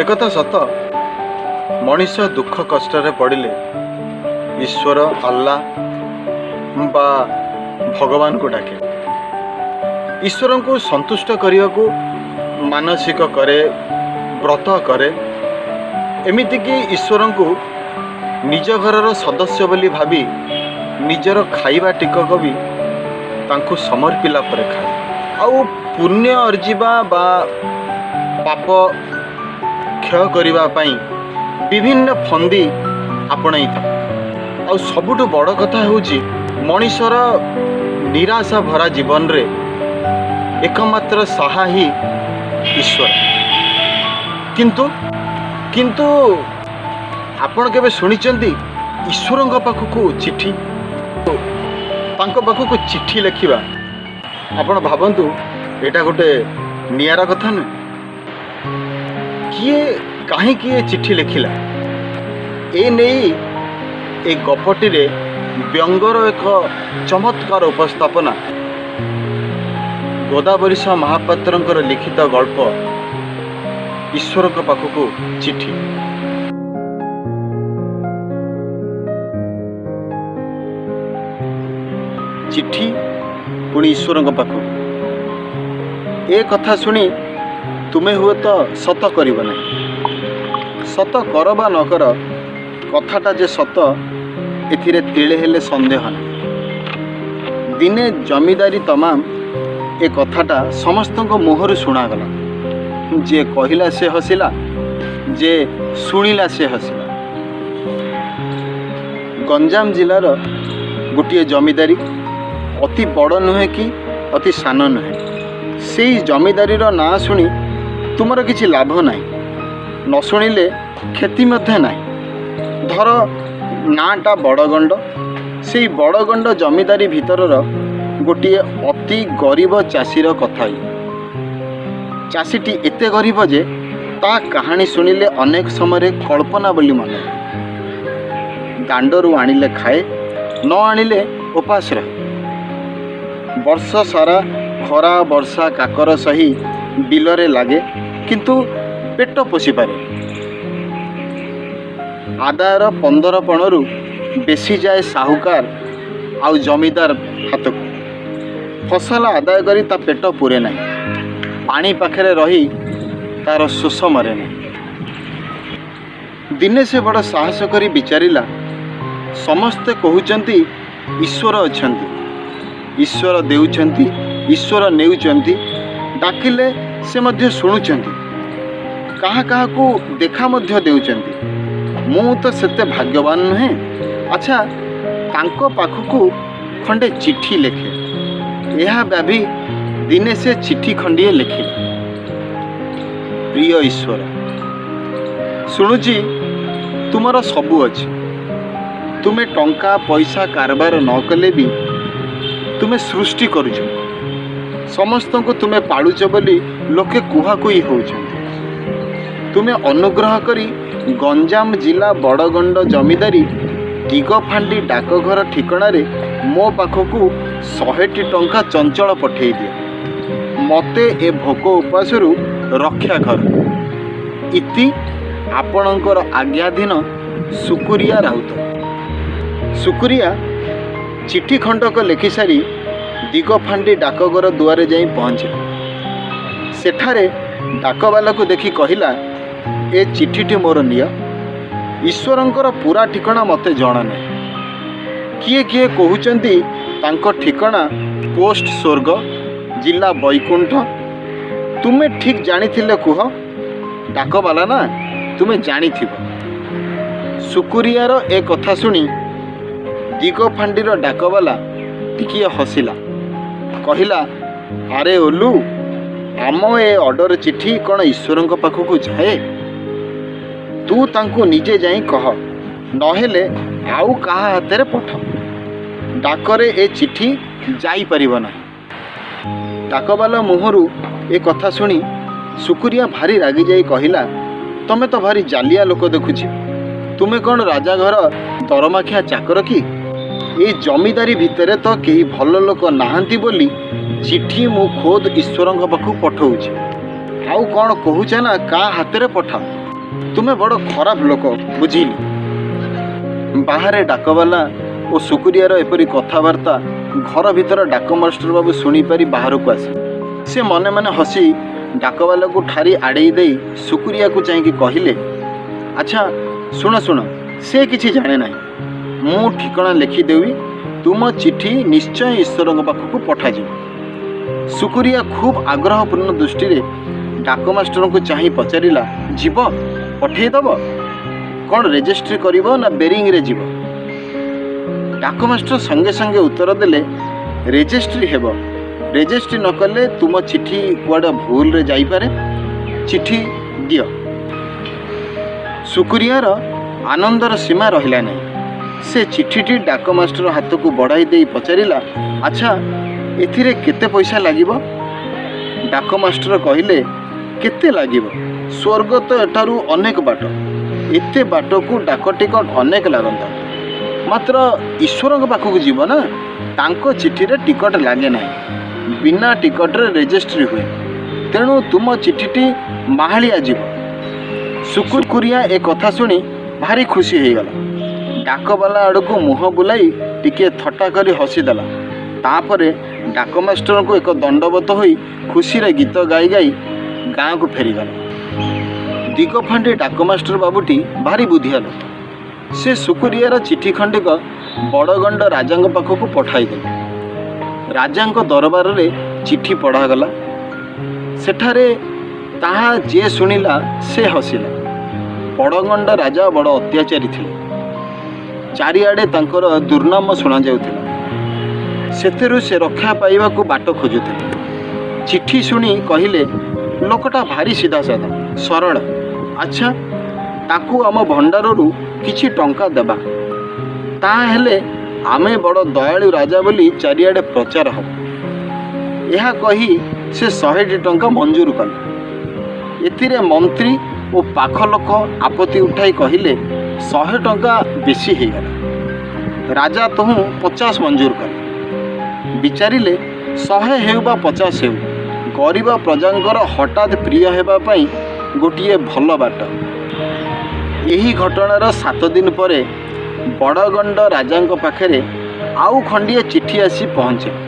ଏକଥା ସତ, ମଣିଷ ଦୁଃଖ କଷ୍ଟରେ ପଡ଼ିଲେ ଈଶ୍ୱର, ଆଲ୍ଲା ବା ଭଗବାନଙ୍କୁ ଡାକେ। ଈଶ୍ୱରଙ୍କୁ ସନ୍ତୁଷ୍ଟ କରିବାକୁ ମାନସିକ କରେ, ବ୍ରତ କରେ, ଏମିତିକି ଈଶ୍ୱରଙ୍କୁ ନିଜ ଘରର ସଦସ୍ୟ ବୋଲି ଭାବି ନିଜର ଖାଇବା ଟିକକ ବି ତାଙ୍କୁ ସମର୍ପିଲା ପରେ ଖାଏ। ଆଉ ପୁଣ୍ୟ ଅର୍ଜିବା ବା ପାପ କ୍ଷୟ କରିବା ପାଇଁ ବିଭିନ୍ନ ଫନ୍ଦି ଆପଣେଇଥାଏ। ଆଉ ସବୁଠୁ ବଡ଼ କଥା ହେଉଛି, ମଣିଷର ନିରାଶା ଭରା ଜୀବନରେ ଏକମାତ୍ର ସାହା ହିଁ ଈଶ୍ୱର। କିନ୍ତୁ ଆପଣ କେବେ ଶୁଣିଛନ୍ତି ଈଶ୍ୱରଙ୍କ ପାଖକୁ ଚିଠି, ତାଙ୍କ ପାଖକୁ ଚିଠି ଲେଖିବା? ଆପଣ ଭାବନ୍ତୁ, ଏଇଟା ଗୋଟେ ନିଆରା କଥା ନୁହେଁ? କିଏ, କାହିଁକି ଏ ଚିଠି ଲେଖିଲା, ଏ ନେଇ ଏ ଗପଟିରେ ବ୍ୟଙ୍ଗର ଏକ ଚମତ୍କାର ଉପସ୍ଥାପନା। ଗୋଦାବରୀଶ ମହାପାତ୍ରଙ୍କର ଲିଖିତ ଗଳ୍ପ ଈଶ୍ୱରଙ୍କ ପାଖକୁ ଚିଠି। ଚିଠି ପୁଣି ଈଶ୍ୱରଙ୍କ ପାଖକୁ। ଏ କଥା ଶୁଣି ତୁମେ ହୁଏତ ସତ କରିବ ନାହିଁ। ସତ କର ବା ନ କର, କଥାଟା ଯେ ସତ, ଏଥିରେ ତିଳେ ହେଲେ ସନ୍ଦେହ ନାହିଁ। ଦିନେ ଜମିଦାରୀ ତମାମ ଏ କଥାଟା ସମସ୍ତଙ୍କ ମୁହଁରୁ ଶୁଣାଗଲା। ଯିଏ କହିଲା ସେ ହସିଲା, ଯେ ଶୁଣିଲା ସେ ହସିଲା। ଗଞ୍ଜାମ ଜିଲ୍ଲାର ଗୋଟିଏ ଜମିଦାରୀ, ଅତି ବଡ଼ ନୁହେଁ କି ଅତି ସାନ ନୁହେଁ। ସେଇ ଜମିଦାରୀର ନାଁ ଶୁଣି ତୁମର କିଛି ଲାଭ ନାହିଁ, ନ ଶୁଣିଲେ କ୍ଷତି ମଧ୍ୟ ନାହିଁ। ଧର ନାଁଟା ବଡ଼ଗଣ୍ଡ। ସେଇ ବଡ଼ଗଣ୍ଡ ଜମିଦାରୀ ଭିତରର ଗୋଟିଏ ଅତି ଗରିବ ଚାଷୀର କଥା ଇଏ। ଚାଷୀଟି ଏତେ ଗରିବ ଯେ ତା କାହାଣୀ ଶୁଣିଲେ ଅନେକ ସମୟରେ କଳ୍ପନା ବୋଲି ମନେ ହୁଏ। ଦାଣ୍ଡରୁ ଆଣିଲେ ଖାଏ, ନ ଆଣିଲେ ଉପାସ ରହେ। ବର୍ଷ ସାରା ଖରା, ବର୍ଷା, କାକର ସହି ବିଲରେ ଲାଗେ, କିନ୍ତୁ ପେଟ ପୋଷିପାରେ। ଆଦାୟର 15 ପଣରୁ ବେଶୀ ଯାଏ ସାହୁକାର ଆଉ ଜମିଦାର ହାତକୁ। ଫସଲ ଆଦାୟ କରି ତା ପେଟ ପୂରେ ନାହିଁ, ପାଣି ପାଖରେ ରହି ତାର ଶୋଷ ମରେ ନାହିଁ। ଦିନେ ସେ ବଡ଼ ସାହସ କରି ବିଚାରିଲା, ସମସ୍ତେ କହୁଛନ୍ତି ଈଶ୍ୱର ଅଛନ୍ତି, ଈଶ୍ୱର ଦେଉଛନ୍ତି, ଈଶ୍ୱର ନେଉଛନ୍ତି, ଡାକିଲେ ସେ ମଧ୍ୟ ଶୁଣୁଛନ୍ତି, କାହା କାହାକୁ ଦେଖା ମଧ୍ୟ ଦେଉଛନ୍ତି। ମୁଁ ତ ସେତେ ଭାଗ୍ୟବାନ ନୁହେଁ। ଆଚ୍ଛା, ତାଙ୍କ ପାଖକୁ ଖଣ୍ଡେ ଚିଠି ଲେଖେ। ଏହା ଭାବି ଦିନେ ସେ ଚିଠି ଖଣ୍ଡିଏ ଲେଖିଲା। ପ୍ରିୟ ଈଶ୍ୱର, ଶୁଣୁଛି ତୁମର ସବୁ ଅଛି। ତୁମେ ଟଙ୍କା ପଇସା କାରବାର ନ କଲେ ବି ତୁମେ ସୃଷ୍ଟି କରୁଛ। ସମସ୍ତଙ୍କୁ ତୁମେ ପାଳୁଛ ବୋଲି ଲୋକେ କୁହାକୁହି ହେଉଛନ୍ତି। ତୁମେ ଅନୁଗ୍ରହ କରି ଗଞ୍ଜାମ ଜିଲ୍ଲା ବଡ଼ଗଣ୍ଡ ଜମିଦାରୀ ଦିଗଫାଣ୍ଡି ଡାକଘର ଠିକଣାରେ ମୋ ପାଖକୁ 100ଟି ଟଙ୍କା ଚଞ୍ଚଳ ପଠେଇ ଦିଅ। ମୋତେ ଏ ଭୋକ ଉପାସରୁ ରକ୍ଷା କର। ଇତି ଆପଣଙ୍କର ଆଜ୍ଞାଧୀନ ସୁକୁରିଆ ରାଉତ। ସୁକୁରିଆ ଚିଠି ଖଣ୍ଡକ ଲେଖିସାରି ଦିଗଫାଣ୍ଡି ଡାକଘର ଦୁଆରେ ଯାଇ ପହଞ୍ଚିଲା। ସେଠାରେ ଡାକବାଲାକୁ ଦେଖି କହିଲା, ଏ ଚିଠିଟି ମୋର ନିଅ। ଈଶ୍ୱରଙ୍କର ପୁରା ଠିକଣା ମୋତେ ଜଣା ନାହିଁ। କିଏ କିଏ କହୁଛନ୍ତି ତାଙ୍କ ଠିକଣା ପୋଷ୍ଟ ସ୍ୱର୍ଗ, ଜିଲ୍ଲା ବୈକୁଣ୍ଠ। ତୁମେ ଠିକ୍ ଜାଣିଥିଲେ କୁହ। ଡାକବାଲା ନା, ତୁମେ ଜାଣିଥିବ। ସୁକୁରିଆର ଏ କଥା ଶୁଣି ଦିଗଫାଣ୍ଡିର ଡାକବାଲା ଟିକିଏ ହସିଲା। କହିଲା, ଆରେ ଓଲୁ, ଆମ ଏ ଅର୍ଡ଼ର ଚିଠି କ'ଣ ଈଶ୍ୱରଙ୍କ ପାଖକୁ ଯାଏ? ତୁ ତାଙ୍କୁ ନିଜେ ଯାଇ କହ, ନହେଲେ ଆଉ କାହା ହାତରେ ପଠ। ଡାକରେ ଏ ଚିଠି ଯାଇପାରିବ ନାହିଁ। ଡାକବାଲା ମୁହଁରୁ ଏ କଥା ଶୁଣି ସୁକୁରିଆ ଭାରି ରାଗିଯାଇ କହିଲା, ତମେ ତ ଭାରି ଜାଲିଆ ଲୋକ ଦେଖୁଛି। ତୁମେ କ'ଣ ରାଜା ଘର ଦରମାଖିଆ ଚାକର କି? ଏ ଜମିଦାରୀ ଭିତରେ ତ କେହି ଭଲ ଲୋକ ନାହାନ୍ତି ବୋଲି ଚିଠି ମୁଁ ଖୋଦ୍ ଈଶ୍ୱରଙ୍କ ପାଖକୁ ପଠଉଛି। ଆଉ କ'ଣ କହୁଛ ନା କାହା ହାତରେ ପଠାଅ? ତୁମେ ବଡ଼ ଖରାପ ଲୋକ, ବୁଝିଲି। ବାହାରେ ଡାକବାଲା ଓ ଶୁକୁରିଆର ଏପରି କଥାବାର୍ତ୍ତା ଘର ଭିତର ଡାକ ମାଷ୍ଟର ବାବୁ ଶୁଣିପାରି ବାହାରକୁ ଆସିଲେ। ସେ ମନେ ମନେ ହସି ଡାକବାଲାକୁ ଠାରି ଆଡ଼େଇ ଦେଇ ଶୁକୁରିଆକୁ ଚାହିଁକି କହିଲେ, ଆଚ୍ଛା ଶୁଣ ଶୁଣ, ସେ କିଛି ଜାଣେ ନାହିଁ। ମୁଁ ଠିକଣା ଲେଖିଦେବି, ତୁମ ଚିଠି ନିଶ୍ଚୟ ଈଶ୍ୱରଙ୍କ ପାଖକୁ ପଠାଯିବ। ଶୁକୁରିଆ ଖୁବ୍ ଆଗ୍ରହପୂର୍ଣ୍ଣ ଦୃଷ୍ଟିରେ ଡାକ ମାଷ୍ଟରଙ୍କୁ ଚାହିଁ ପଚାରିଲା, ଯିବ? ପଠେଇଦେବ? କ'ଣ ରେଜିଷ୍ଟ୍ରି କରିବ ନା ବେରିଂରେ ଯିବ? ଡାକ ମାଷ୍ଟର ସଙ୍ଗେ ସଙ୍ଗେ ଉତ୍ତର ଦେଲେ, ରେଜିଷ୍ଟ୍ରି ହେବ। ରେଜିଷ୍ଟ୍ରି ନ କଲେ ତୁମ ଚିଠି କୁଆଡ଼େ ଭୁଲରେ ଯାଇପାରେ। ଚିଠି ଦିଅ। ଶୁକୁରିଆର ଆନନ୍ଦର ସୀମା ରହିଲା ନାହିଁ। ସେ ଚିଠିଟି ଡାକ ମାଷ୍ଟର ହାତକୁ ବଢ଼ାଇ ଦେଇ ପଚାରିଲା, ଆଚ୍ଛା, ଏଥିରେ କେତେ ପଇସା ଲାଗିବ? ଡାକ ମାଷ୍ଟର କହିଲେ, କେତେ ଲାଗିବ? ସ୍ୱର୍ଗ ତ ଏଠାରୁ ଅନେକ ବାଟ। ଏତେ ବାଟକୁ ଡାକ ଟିକଟ ଅନେକ ଲାଗନ୍ତା। ମାତ୍ର ଈଶ୍ୱରଙ୍କ ପାଖକୁ ଯିବ ନା, ତାଙ୍କ ଚିଠିରେ ଟିକଟ ଲାଗେ ନାହିଁ। ବିନା ଟିକଟରେ ରେଜିଷ୍ଟ୍ରି ହୁଏ। ତେଣୁ ତୁମ ଚିଠିଟି ମାହାଳିଆ ଯିବ। ଶୁକୁରିଆ ଏ କଥା ଶୁଣି ଭାରି ଖୁସି ହେଇଗଲା। ଡାକବାଲା ଆଡ଼କୁ ମୁହଁ ବୁଲାଇ ଟିକିଏ ଥଟ୍ଟା କରି ହସିଦେଲା। ତାପରେ ଡାକ ମାଷ୍ଟରଙ୍କୁ ଏକ ଦଣ୍ଡବତ ହୋଇ ଖୁସିରେ ଗୀତ ଗାଇ ଗାଇ ଗାଁକୁ ଫେରିଗଲା। ଦିଗଫାଣ୍ଡି ଡାକ ମାଷ୍ଟର ବାବୁଟି ଭାରି ବୁଦ୍ଧିଆ ଲୋକ। ସେ ଶୁକୁରିଆର ଚିଠି ଖଣ୍ଡିକ ବଡ଼ଗଣ୍ଡ ରାଜାଙ୍କ ପାଖକୁ ପଠାଇଦେଲେ। ରାଜାଙ୍କ ଦରବାରରେ ଚିଠି ପଢ଼ାଗଲା। ସେଠାରେ ତାହା ଯିଏ ଶୁଣିଲା ସେ ହସିଲା। ବଡ଼ଗଣ୍ଡ ରାଜା ବଡ଼ ଅତ୍ୟାଚାରୀ ଥିଲେ। ଚାରିଆଡ଼େ ତାଙ୍କର ଦୁର୍ନାମ ଶୁଣାଯାଉଥିଲା। ସେଥିରୁ ସେ ରକ୍ଷା ପାଇବାକୁ ବାଟ ଖୋଜୁଥିଲେ। ଚିଠି ଶୁଣି କହିଲେ, ଲୋକଟା ଭାରି ସିଧାସାଧା, ସରଳ। ଆଚ୍ଛା, ତାକୁ ଆମ ଭଣ୍ଡାରରୁ କିଛି ଟଙ୍କା ଦେବା, ତାହାହେଲେ ଆମେ ବଡ଼ ଦୟାଳୁ ରାଜା ବୋଲି ଚାରିଆଡ଼େ ପ୍ରଚାର ହେବ। ଏହା କହି ସେ 100ଟି ଟଙ୍କା ମଞ୍ଜୁର କଲେ। ଏଥିରେ ମନ୍ତ୍ରୀ ଓ ପାଖ ଲୋକ ଆପତ୍ତି ଉଠାଇ କହିଲେ, 100 ଟଙ୍କା ବେଶୀ ହେଇଗଲା। ରାଜା ତହୁଁ 50 ମଞ୍ଜୁର କଲେ। ବିଚାରିଲେ, 100 ହେଉ ବା 50 ହେଉ, ଗରିବ ପ୍ରଜାଙ୍କର ହଠାତ୍ ପ୍ରିୟ ହେବା ପାଇଁ ଗୋଟିଏ ଭଲ ବାଟ। ଏହି ଘଟଣାର 7 ଦିନ ପରେ ବଡ଼ଗଣ୍ଡ ରାଜାଙ୍କ ପାଖରେ ଆଉ ଖଣ୍ଡିଏ ଚିଠି ଆସି ପହଞ୍ଚିଲା।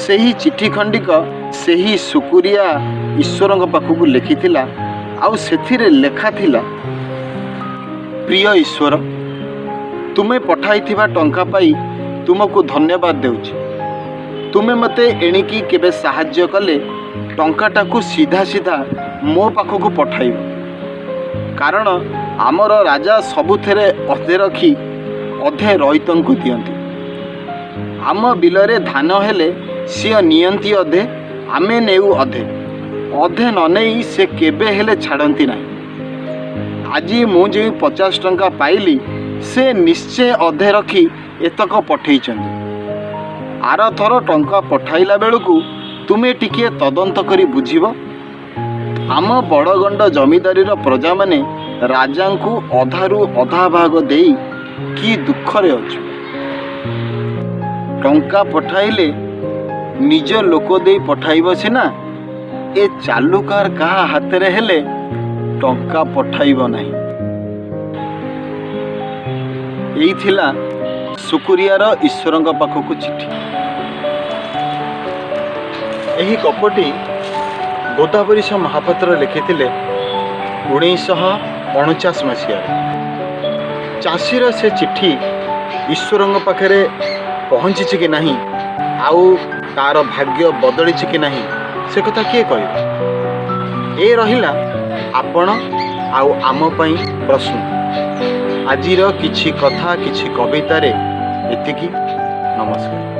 ସେହି ଚିଠି ଖଣ୍ଡିକ ସେହି ଶୁକୁରିଆ ଈଶ୍ୱରଙ୍କ ପାଖକୁ ଲେଖିଥିଲା। ଆଉ ସେଥିରେ ଲେଖା ଥିଲା, ପ୍ରିୟ ଈଶ୍ୱର, ତୁମେ ପଠାଇଥିବା ଟଙ୍କା ପାଇ ତୁମକୁ ଧନ୍ୟବାଦ ଦେଉଛି। ତୁମେ ମୋତେ ଏଣିକି କେବେ ସାହାଯ୍ୟ କଲେ ଟଙ୍କାଟାକୁ ସିଧା ସିଧା ମୋ ପାଖକୁ ପଠାଇବ। କାରଣ ଆମର ରାଜା ସବୁଥିରେ ଅଧେ ରଖି ଅଧେ ରଇତଙ୍କୁ ଦିଅନ୍ତି। ଆମ ବିଲରେ ଧାନ ହେଲେ ସିଏ ନିଅନ୍ତି ଅଧେ, ଆମେ ନେଉ ଅଧେ। ଅଧେ ନ ନେଇ ସେ କେବେ ହେଲେ ଛାଡ଼ନ୍ତି ନାହିଁ। ଆଜି ମୁଁ ଯେଉଁ 50 ଟଙ୍କା ପାଇଲି, ସେ ନିଶ୍ଚୟ ଅଧେ ରଖି ଏତକ ପଠେଇଛନ୍ତି। ଆରଥର ଟଙ୍କା ପଠାଇଲା ବେଳକୁ ତୁମେ ଟିକିଏ ତଦନ୍ତ କରି ବୁଝିବ। ଆମ ବଡ଼ଗଣ୍ଡ ଜମିଦାରୀର ପ୍ରଜାମାନେ ରାଜାଙ୍କୁ ଅଧାରୁ ଅଧା ଭାଗ ଦେଇ କି ଦୁଃଖରେ ଅଛୁ। ଟଙ୍କା ପଠାଇଲେ ନିଜ ଲୋକ ଦେଇ ପଠାଇବ ସିନା, ଏ ଚାଲୁକାର କାହା ହାତରେ ହେଲେ ଟଙ୍କା ପଠାଇବ ନାହିଁ। ଏଇ ଥିଲା ଶୁକୁରିଆର ଈଶ୍ୱରଙ୍କ ପାଖକୁ ଚିଠି। ଏହି ଗପଟି ଗୋଦାବରୀଶ ମହାପାତ୍ର ଲେଖିଥିଲେ 1949 ମସିହାରେ। ଚାଷୀର ସେ ଚିଠି ଈଶ୍ୱରଙ୍କ ପାଖରେ ପହଞ୍ଚିଛି କି ନାହିଁ, ଆଉ ତାର ଭାଗ୍ୟ ବଦଳିଛି କି ନାହିଁ, ସେ କଥା କିଏ କହିବ? ଏ ରହିଲା ଆପଣ ଆଉ ଆମ ପାଇଁ ପ୍ରଶ୍ନ। ଆଜିର କିଛି କଥା କିଛି କବିତାରେ ଏତିକି। ନମସ୍କାର।